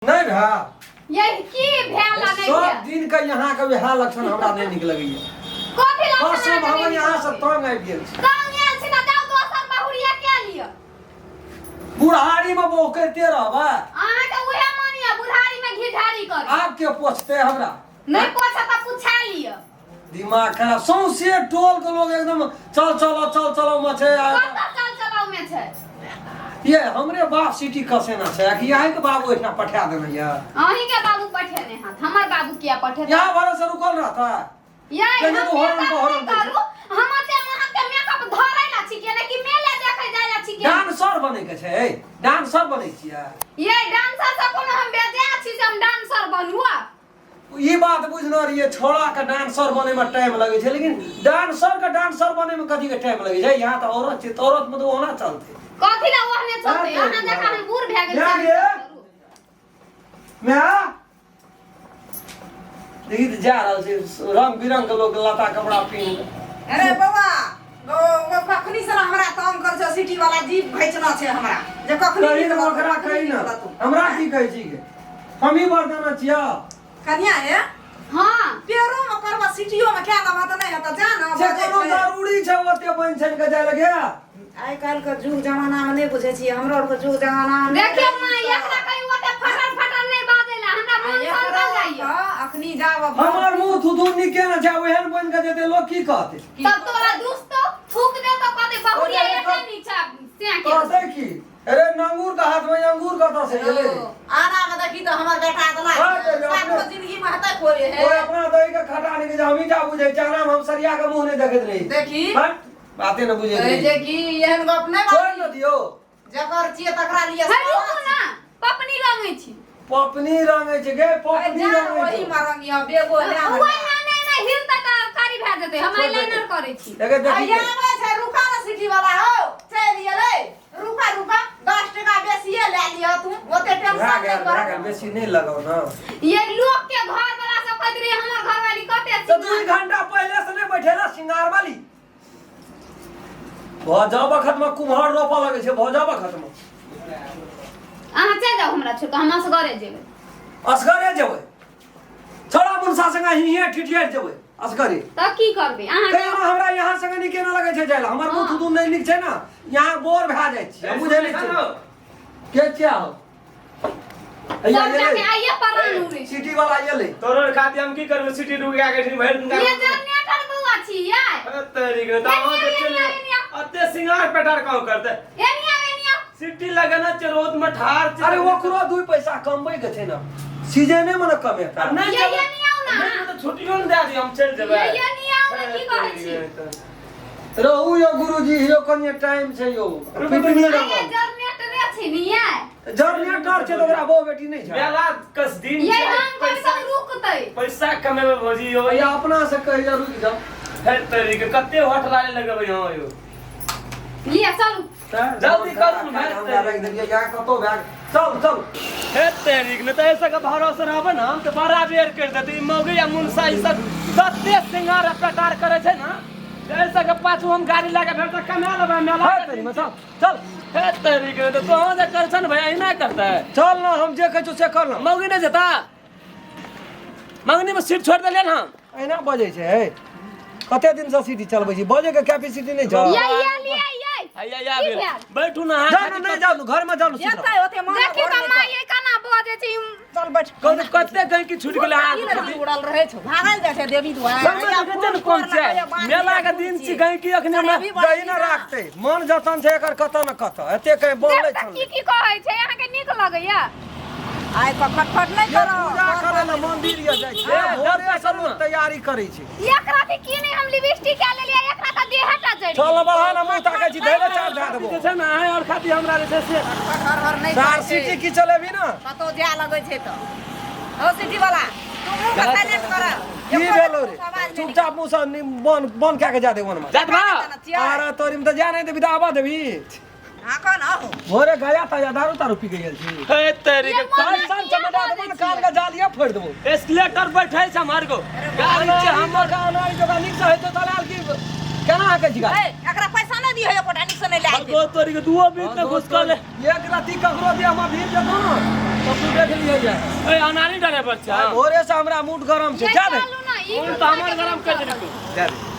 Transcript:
नहि भेल। ये की भेल आ नहि सब भेल? दिन के यहाँ के वएह लक्षण हमरा नहि नीक लगैया। कथी लक्षण कसम अहाँके हम नहि यहाँ से नीक तंग आबि गेल छी। तंग आयल छी तऽ जाउ दोसर बहुरिया के लिअ। बुढ़ारी में बहु करिते रहबै। अहाँके उहे मन यऽ बुढ़ारी में घी ढारी करी। आब के पोछतै हमरा? नहि पोछत तऽ पुछा लिअ। दिमाग खराब, सौंसे टोल के लोग एकदम चल चलो चल चलो में छै। कतऽ चल चलाउ में छै? ये हमरे बाप सिटी कसेना छै कि अहीं के बाबू एहिठिना पठा देने ये? अहीं के बाबू पठेने हत, हमर बाबू किया पठेता? यहाँ भरोसे रुकल रहता। ये कहियो हम तो हॉर्न मेकअप पर हॉर्न नहि दै छै। करू, हम ओते महग के मेकअप धरै ला छी के ने कि मेला देखै जाय ला छी के? डांसर बनै के छै, डांसर बनै छियै। ये डांसर से कोनो हम बेजाय छी से हम डांसर बनू? ई बात बुझने रहियै छोड़ा के डांसर बने में टाइम लगे छै, लेकिन डांसर के डांसर बने में कथी के टाइम लगे छै? यहाँ तऽ औरत छै तऽ औरत में तऽ ओना चलते। कथी ला ओहने चलते? हाँ, अहाँ जकाँ हम बूढ़ भए गेल जा छी। गे। माय देखी तऽ जा रहल छै रंग बिरंग के लोग लता कपड़ा पहिन के। अरे बौआ, ओ ओ कखनी से हमरा तंग कर छौ सिटी वाला जीप घैचना छै हमरा जे कखनी कही ने निकलत, ओकरा कखनी कही ने निकलत तू। हमरा की कहै छी गे? हम ही मर्दाना छियै। कनिया हे। हाँ। पेरो में करबा सिटियो में क्या लेबा तऽ नहि हेतौ, जा ने, से बजै कोनो छै। जरूरी छै ओते बनि छानि के जाय लगे? आइ काल्हि के जुग जमाना में नहि बुझै छियै, हमरो आरके जुग जमाना में नहि देखियौ रहै माँ, ई सब। एकरा कहीं ओते फटर फटर नहि बाजै ला, हमरा आ मन एकरो सनकल जाइया। के अखनी जाब हमर मुंह थुथु नीके ने छै, ओहन बनि के जेतै लोग की कहतै? तब तोरा दुस्तो थूक दे तो कहते बहुरिया एते नीचा से के। कहतै की? अरे नंगूर के हाथ में अंगूर कतऽ से गेलै? आना में देखी तऽ हमर बेटा देला हाँ, तऽ सात गो जिंदगी में हेतै कोई हे। कोई अपना दही के खटा नहीं के हमही जा बुझै छी, आराम हम सरिया के मुंह नहीं देखैत रही। देखी। हट, बाते न बुझैत कहै रही। छै कि एहन गप नहि छोड़ि बाजी। न दियौ। जकर छियै तकरा लिए हे रुकू ना, पपनी रंगै छी। पपनी रंगै छै गे, पपनी जा रंगै ओही छै। में रंगिया बेगो ले आबै। ओहि में नहि नहि हिलतै तऽ कारी भए जेतै, हम आईलाइनर करै छी। एगे देखी आइ आबै छै, रुका ने सिटी वाला हो, चलि गेलै। रुका रुका, 10 टका बेसिए लए लिअ तू, ओते भए टेंशन नहि गेल, कर। भए गेल, बेसी नहि लगाउ ने। ये लोग के घर वाला सब कहैत रहे हमर घर वाली कते तऽ 2 घंटा पहिले से नहि बैठेला सिंगार वाली। भऽ बखत में कुम्हर रोपऽ लगै छै, भऽ बखत में। अहाँ चलि जाउ हमरा छोड़ि कऽ, हम असगरे जेबै। असगरे जेबै? छोड़ा मुनसा संगे हिये ठिठियार जेबै असगरे। तऽ की करबै अहाँ? कहियो ना हमरा यहाँ संगे नीके ना लगै छै जाय ला। हमर मुँह थुथु नहि नीक छै ने, यहाँ बोर भए जाइ छी। हम बुझै नहि छी के छिया हो। हैया सब जाके एलै। आइए परान उड़ै छै। सिटी वाला एलै। तोरो खातिर हम की करबै? सिटी रुक के भरि दिन ये जनरेटर बौआ छी यार। तरीके तऽ अहाँ जे एनी चलि आउ, एनी आउ। अते सिंगार पेटार कहाँ करतै? एनी आउ, एनी आउ। सिटी लगेना छै, रौद में ठाढ़ छै। अरे ओकरो 2 पैसा कमबै के छै ने, सीजने में ने कमेता। नहि ये जेबै। एनी आउ ना। नहि जेबै तऽ छुट्टियो ने दए दियौ, हम चलि जेबै। ये एनी आउ ने, की कहै छी? रहू यौ गुरुजी, यौ कनिए टाइम छै यौ। रुकू, पिटनी आ ये रहल। जनरेटरे छै ने ये। जनरेटर छै तऽ ओकरा बहु बेटी नहि छै। मेला कस दिन ये छै, हम कहबै पैसा तऽ रुकतै। पैसा कमेबै भौजी यौ। भैया अपना से कहि जा, रुकि जाओ। हे तरीके कते होटल आले लगेबै यहाँ यौ? लिअ चलू। जल्दी करू ने भाई। हमरा राखि देलियै यहाँ कतौ भए गेल। चल चल। हे तरीक ने तऽ ऐसा के भरोसा रहबै ने हम तऽ बड़ा बेर कर देतै ई मौगी आ मुनसा। ई सब तते सिंगार आ पेटार करै छै ने, ऐसा के पाछू हम गाड़ी लगा भेल तऽ कमा लेबै मेला। हे तरी में चल चल। हे तरीक ने तऽ तोहूँ जे करै छ ने भैया, एना करतै? चल ना, हम जे कहै छियौ से कर ना। मौगी नहि जेता? मंगनी में सीट छोड़ि देलियै ने हम। एना बजै छै हे? कते दिन से सीटी चलबै छी, बजै के कैपेसिटी नहि छै। ये ये लिअ ये। हैया या की भेल? भेल? बैठू ने अहाँ। जाउ ने, नहि जाउ ने, घर में जाउ ने, सुति रहू। एतै ओते मन देखी तऽ माँ, ये केना बजै छै? चल बैठ। कहू कते गैंकी छुटि गेलै की अहाँके? लड़की उड़ल रहै छौ, भागल जाइ छै देवी दुआरे। संगे देखै छियै ने कोन छै, मेला के दिन छी, गैंकी अखने हमरा दही ने राखतै, मन जतन छै एकर कतऽ ने कतऽ एते कहीं बोलै देख तऽ छलै। की की कहै छै, अहाँके नीक लगैया? आइ कऽ खटखट नहि ये करो। पूजा करे लए मंदिर ये जाइ छै, ए, भोरे से चलू लोग ने। तैयारी करै छै। एकरा से की नहि हम लिपस्टिक कए लेलियै, एकरा तऽ देहे टा जरि चल बढ़ा ने, मुँह ताकै छी, धैले चार धए देबो। जे छै ने अहाँ आओर खातिर हमरा जे छै से खटखट हर हर नहि सार करै छै। सिटी की चलेबी ने? कतौ जाय लगै छै तऽ हौ सिटी वाला, तू मुँह के साइलेंट कर। की भेलो रे? चुपचाप मुँह से बन बन कए के जा दे वन में। जात बा। अरे तोरी में तऽ जा नहि देबी तऽ आबऽ देबी? हाँ कौन आहो? भोरे गया ताजा दारू तारू पी के गेल छी। हे तेरी के ये कान सन चमटा देबो ने, कान के जालिया फोड़ि देबो। एस्केलेटर बैठे छै हमर गो गाड़ी छै हमर। हमर का अनाड़ी जोगा नीक से हेतौ चलायल की? केना हकै छी गाड़ी? ए, एकरा पैसा नहि दिहो एकोटा नीक से नहि लए दो तोरी के दुओ बीत ने घुसकल एक राति ककरो देह में भीड़ जेतौ ने तो तू देख लिहे जा। ए अनारी ड्राइवर छै। आइ भोरे से हमरा मूड गरम छै। ये जा दे। चलू ना, ई फोन तऽ हमर गरम कर देलको। जा दे।